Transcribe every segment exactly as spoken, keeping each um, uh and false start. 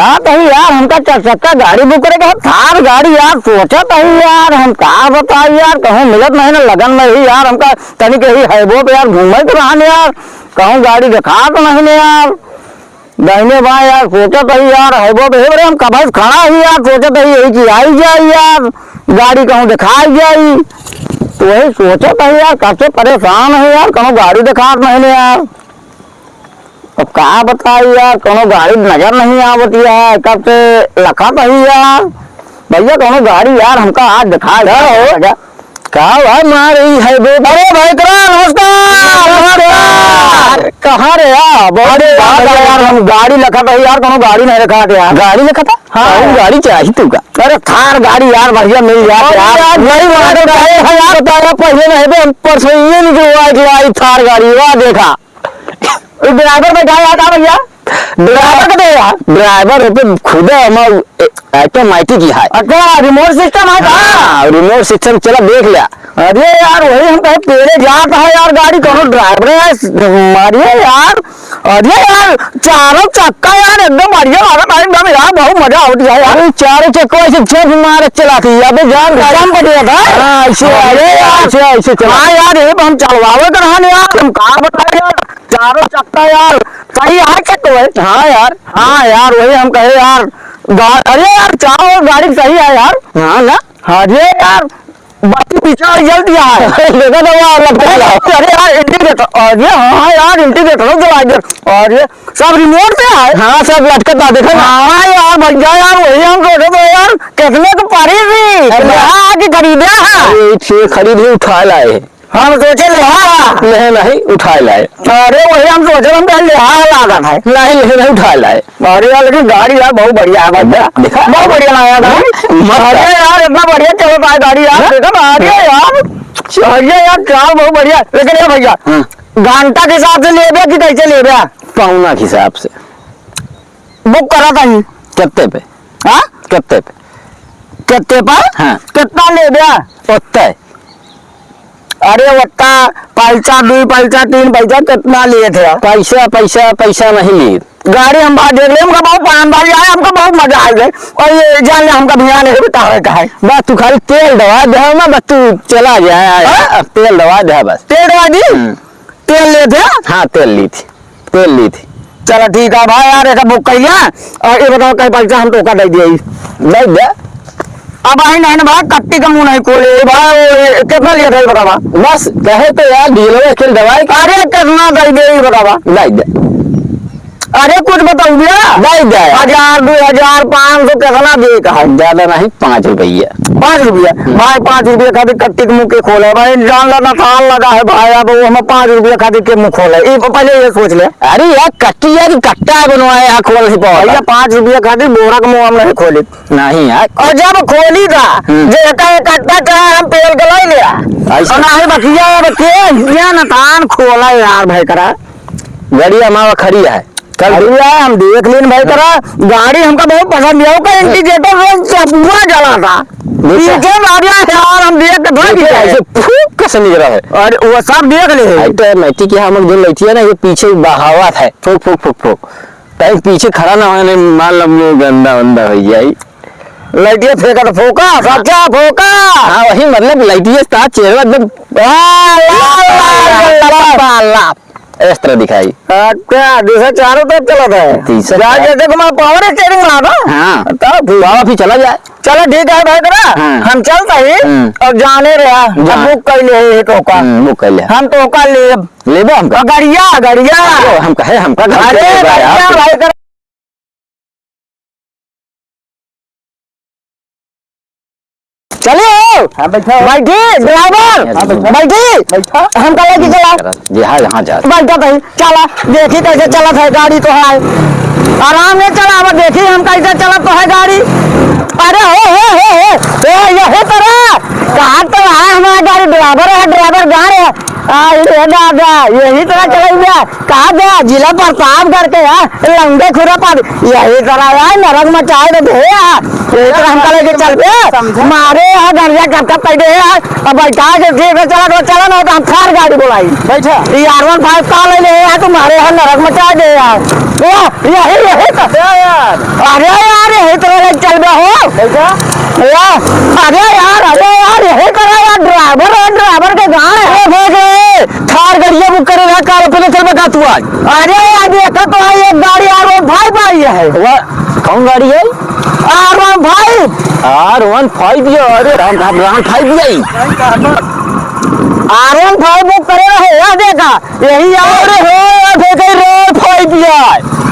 हाँ, तो यार, हमका चार चक्का गाड़ी बुक करे के है, थार गाड़ी यार, सोचत ही यार, हम का बताई यार, कहूँ मिलत नहीं ना लगन में ही यार, हमका तनिक ही highway पे यार घूमे के रहन यार, कहूँ गाड़ी देखात नहीं ने यार, दाहिने बाएं यार, सोचत ही यार, highway पे, हे बरे, हम कब से खड़ा ही यार, सोचत ही यही कि आई जाए यार, गाड़ी कहूँ देखाई जाए, तो वही सोचत ही यार, कब से परेशान है यार, कहूँ गाड़ी देखात नहीं ने यार। अब का बताई यार, कौनो गाड़ी नजर नहीं आवत है, कब से लखत ही यार। भैया, कौनो गाड़ी यार, हमका आज दिखा का यार, हो? राजा। का भाई मार रही है बे? अरे भाई, करा, नमस्कार, नमस्कार। कहाँ रे यार? बहुत अरे यार, बात है यार, यार। हम गाड़ी लखत है यार, कौनो गाड़ी नहीं रखा यार। गाड़ी लखत है? हाँ। कौन गाड़ी चाहिए तुमका? अरे, थार गाड़ी यार, बढ़िया मिल जाए अरे यार। यार, नहीं मार रहा है यार, बताया पहले नहीं बे, हम परसों ये निकलवा के लाई थार गाड़ी, वाह देखा। ई driver बैठा है का भैया? Driver के दे यार। Driver हो पे खुद है, हम ए-, automatic ही है। अच्छा, remote system है का? हाँ, remote system, चला देख लिया। अरे यार, वही हम कहे, पेरे जात है यार गाड़ी, कौनो driver है, मारिए यार। अरे यार, चारों चक्का यार, एकदम बढ़िया लागत है, एकदम यार, बहुत मजा आवत है यार। अरे, चारों चक्का ऐसे जब मार चलाती है, अबे जान का एकदम बढ़िया था। हाँ, ऐसे, अरे यार, ऐसे, ऐसे चला। हाँ यार, ये हम चलवावे कर हन यार, हम का बताए यार। चारों चक्का यार, सही है चक्को है। हाँ यार। हाँ यार, वही हम कहे यार, गा-, अरे यार, चारों गाड़ी सही है यार। हाँ ना? हाँ, अरे यार, बत्ती पीछे वाली जल दिया है। देखो तो वो अलग चल रहा है। अरे यार, indicator, अरे हाँ यार, indicator जला दे। अरे सब remote पे है। हाँ, सब लटकता, देखो ना। हाँ यार, भैया यार, वही हम सोचे थे यार, कितने को पड़ी थी? अरे हाँ, कि खरीदे हैं। अरे, इसे खरीद ही उठा लाए। हम सोचे लेहा। लेहे नहीं, उठाए लाए। अरे वही हम सोचे, हम कहे लेहा लागत है। नहीं, लेहे नहीं, उठाए लाए। अरे यार, लेकिन गाड़ी यार बहुत बढ़िया है, भैया। देखा? बहुत बढ़िया लगा था। मस्त। अरे यार, इतना बढ़िया चलत है गाड़ी यार। हाँ? देखा ना, अरे यार, अरे यार, चाल बहुत बढ़िया। लेकिन ये भैया, हाँ। घंटा के हिसाब से लेबे कि कैसे लेबे? पौना के हिसाब से। Book करा था ही। कितने पे? हाँ? कितने पे? कितने पर? हाँ। कितना लेबे? उतने। अरे ओत्ता पैसा, दुई पैसा, तीन पैसा कितना लिए थे? पैसा, पैसा, पैसा नहीं लिए। गाड़ी हम बात देख ले, हमका बहुत पसंद भाई आया, हमका बहुत मजा आ गया। और ये जान ले, हमका भियान है, बता रहे का है। बस तू खाली तेल दवा दे ना, बस तू चला जाए, हाँ? अब तेल दवा दे बस। तेल दवा दी? हम्म। तेल लिए थे? हाँ, तेल ली थी। तेल ली थी। चला ठीक है भाई यार, ऐसा book कर लिया। और ये बताओ, कई पैसा हम तोका दे दिए? दे दे। अब आई नहीं ना भाई, कत्ती का मुंह नहीं खोले भाई। वो ये कितना लिया था, ये बतावा? बस कहे तो यार, डीलर के दवाई का। अरे कितना दे दे, ये बतावा? दे दे। अरे कुछ बताओ भैया। दे दे। हजार, दो हजार, पाँच सौ कितना दे का है? ज्यादा नहीं, पाँच रुपया। पाँच रुपया? हम्म। भाई, पाँच रुपया खातिर कत्ती के मुंह के खोले भाई, जान ला ना थाल लगा है भाई, अब वो हमें पाँच रुपया खातिर के मुंह खोले, ये पहले ये सोच ले। अरे यार, कत्ती यार, कट्टा बनवाए, यहाँ खोल नहीं पावा। भैया, पाँच रुपया खातिर बोरा के मुंह हम नहीं खोली। नहीं यार। और जब खोली था, हम्म। जे एका इकट्ठा चाहे हम पेल के लाई लिया। ऐसा? और नहीं बकिया, अब के, ये नतान खोला यार भाई करा। गड़िया मावा खड़ी है। चल। अरे यार, हम देख लेन भाई, तोरा गाड़ी हमका बहुत पसंद है, ओकर indicator रोज चपुआ जला था। देखा? पीछे मारिया यार, हम देख के भाग देखा, गए। ऐसे फूक के से निकला है। और वो सब देख ले। आई तो मैटी की हम जो लैटिया ना, ये पीछे बहावत है, फूक, फूक, फूक, फूक। टाइम पीछे खड़ा ना होने, मान लो मुंह गंदा वंदा हो जाई। लैटिया फेंका तो फोका, हाँ। सच्चा फोका। हाँ, वही मतलब लैटिया था, चेहरा एकदम वाह, वाह, वाह, वाह, वाह, वाह। इस तरह दिखाई। अच्छा, दूसरा चारों तरफ चलत है। तीसरा। जा, जा, देखो, मैं power steering में आ गया। हाँ। तब ठीक। बाबा फिर चला जाए। चलो, ठीक है भाई, करा। हाँ। हम चलता ही। हम्म। अब जाने रहा। जा। अब book कर ले, ये तो का। हम्म, book कर ले। हम तो का ले। लेबो हमका। गड़िया, गड़िया। अरे, हम कहे, हमका घर अरे, के लेबा यार। गड़िया, भाई, कर। चले हो? हाँ, बैठा हो। बैठी, driver। हाँ, बैठा। बैठी। बैठा। हमका लेके चला। जी हाँ, यहाँ जा। बैठा भाई, चला। देखी कैसे चलत है गाड़ी तो है। आराम से चला, अब देखी हम कैसे चलत तो है गाड़ी। अरे हो, हो, हो, हो। ए, यही तरह। कहाँ तो है हमारा गाड़ी, driver है, driver जा रहे हैं। आ, ये दादा, यही तरह चलेंगे। कहा गया जिला प्रतापगढ़ के यार, लंगे खुरा पर यही तरह यार नरक मचाए दे दे यार। यही तरह हमका लेके चल बे। समझा। मारे यार गंजा कब कब कह दे यार। अब बैठा के ठीक है, चला तो चला, ना तो हम थार गाड़ी बुलाई। बैठा। ये R one five का ले ले यार, तुम्हारे यहाँ नरक मचाए दे यार। तो यही, यही तो। क्या यार? अरे यार, यही तरह ले चल बे हो। कैसा? या, अरे यार, अरे यार, यही तरह यार, ड्राइवर है, ड्राइवर के गाड़ है। ए, भोग रे, थार गड़िया बुक करे रहा, कार पे चल बे का तू आज? अरे यार, देखा तो है, एक गाड़ी आर वन फ़ाइव आई है। वाह, कौन गाड़ी है? R one five. R one five ये, अरे राम, राम, राम फ़ाइव ये। आर वन फ़ाइव बुक करे रहे, यह देखा, यही यार। अरे हो, यह देखे रे, फ़ाइव ये।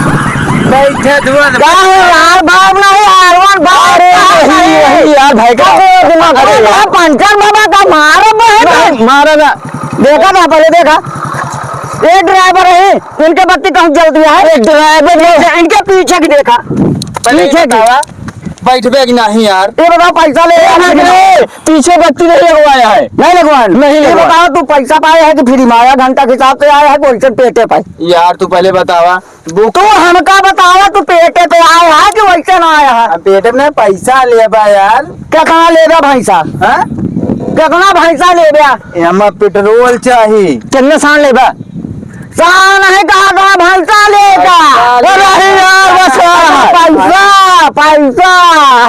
बैठे धुआं। का है यार, बाप ना है, आर वन फ़ाइव अरे का यही, है? यही यार, भाई का। अरे दिमाग अरे खराब यार। है, पंचर बाबा का मारो, बहन। नहीं, मारा ना। देखा था, पहले देखा। ये ड्राइवर है, इनके बत्ती कहूँ जल दिया है। अरे ड्राइवर नहीं। इनके पीछे की देखा। पहले पीछे की। बतावा, बैठबे कि नहीं यार? ये बताओ, पैसा ले रहे हैं कि नहीं? पीछे बत्ती नहीं लगवाया है। नहीं लगवाया? नहीं ये लगवाया। बताओ, तू पैसा पाए है कि फ्री में आया, घंटा के हिसाब से आया है, कोई से पेटे पाए? यार, तू पहले बतावा। तू हमका बतावा, तू पेटे पे आया है कि वैसे ना आया है? अब पेटे में पैसा लेबा यार। कितना लेबा भैंसा? हाँ? कितना भैंसा लेबा? एमा पेट्रोल चाही। कितने साँड़ लेबा? साँड़ नहीं कहा था, भैंसा लेबा। भैंसा अरे लेबा। यार, बस यार। पैसा, पैसा।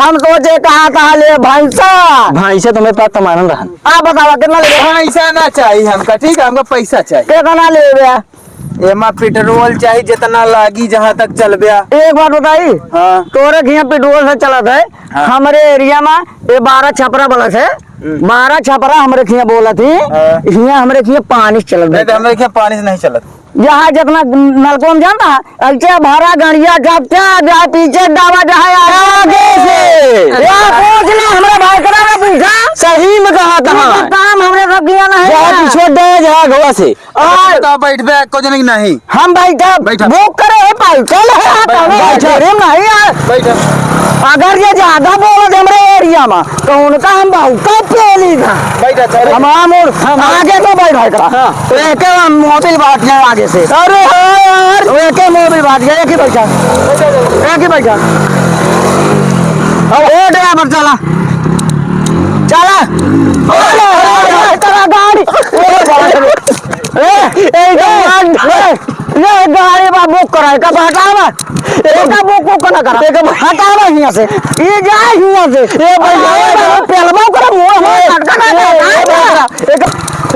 हम सोचे कहा था ले भैंसा। भैंसा तुम्हें पास तमारन रहन। आप बतावा कितना लेबा? भैंसा ना चाहिए हमका, ठीक है, हमका पैसा चाहिए। कितना लेबा? एमा पेट्रोल चाही, जितना लागी, जहाँ तक चलब्या। एक बात बताई, हाँ। तोरे खिया पेट्रोल से चलत है, हाँ। हमरे एरिया में ये बारह छपरा बलस है, हम्म। बारह छपरा हमरे खिया बोलत ही, हाँ। हिया हमरे खिया पानी से चलत नहीं, तो है। हमरे खिया पानी से नहीं चलत। यहाँ जितना नलको में जानता है, ऐसे भरा गड़िया जब क्या जाए, पीछे दबा जाए, आगे से। या कुछ नहीं, हमरे भाई करा ना पूछा। सही में कहा था। काम हमरे सब किया नहीं जहाँ है। पीछे दे, जहाँ घोड़ा से। और बताओ, बैठबे एको जने कि नहीं? हम बैठब। बैठब। बुक करे है, पैसा ले है, बैठब। हमें बैठब। अरे नहीं यार। बैठब। अगर ये ज्यादा बोलत हमरे एरिया में, तो उनका हम बहुत पेली था। बैठब, चलो। हमारा मूड हम आगे तो बैठ भाई का। हाँ। तो एक हम मोबिल बांट गए आगे से। अरे हाँ यार। तो एक ही मोबिल बांट गए, एक ही बैठा। एक ही बैठा। अब ए ड्राइवर चला। चला। अरे, अरे, अरे, अरे, गाड़ी। ए, ए, ए, ए, ये गाड़ी बा बुक कराए का हटावा। एका बुक, बुक ना करा। एका हटावा हियां से। ये जाए हियां से। ए भाई, अरे, ए भाई, पेलवा करा, मुंह, मुंह ए, खटका ना ए, ए, ए, एक,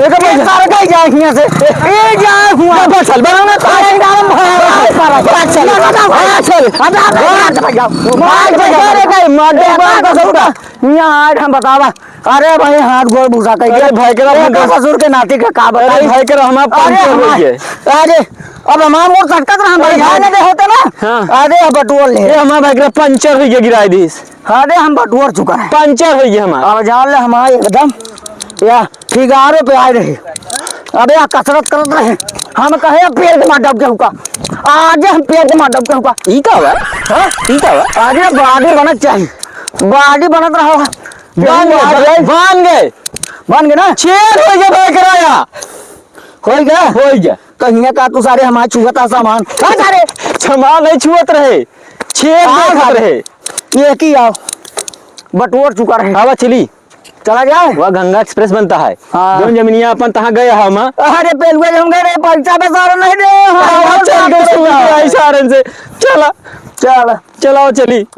एक ये पैसा। सर का ही जाए हियां से। ए जाए हुआ। बस चल, बना ना, तो एक डाल में भरा, भरा, भरा, चल। लगा था, भरा, चल। हटा, हटा, हटा, हटा, हटा। मार दे, अरे, कहीं मार दे, मार दे, ससुर का। यहाँ आज हम बतावा। अरे भाई, हाथ गोड़ भूसा कह अरे दिया। भाई, करा ए, अपने का दोस्त। ससुर के नाती का का अरे बताई? भाई, करा हमारा अरे पंचर हो हमार-, गया। अरे, अब हमारा मोर सटकत रहा, भाई, अरे भाई। ना दे होते ना। हाँ। अरे, अब बटुआ ले। ये हमारा भाई, करा पंचर हो गया, गिराई दीस। अरे, हम बटुआ चुका है। पंचर हो गया हमारा। अब जान ले, हमारा एकदम, या, फिगारो पे आए रहे। अबे, आ कसरत करत रहे। हम कहे, "अब पेट में डब के हुका।" आज हम पेट में डब के हुका। ई का हुआ? हाँ? ई का हुआ? अरे, बॉडी बनत चाहिए। बॉडी बनत रहा। बन गए, बन गए। बन गए ना? छेद हो गया भाई कराया। हो गया? हो गया। कहिया का तू सारे हमारे छुअता सामान। हाँ, सारे। सामान नहीं छुअत रहे। छेद हाँ, देखत सारे। रहे। ये की आओ। बटोर चुका रहे। आवा चली। चला जाए? वह गंगा एक्सप्रेस बनता है। हाँ। जौन जमीनिया अपन तहाँ गए हम। अरे पेलुआ जौन गए रे, पैसा पे सारा नहीं दे। हाँ, हाँ, चल के चल सुन के आई सारन से। चला। चल। चलाओ चली।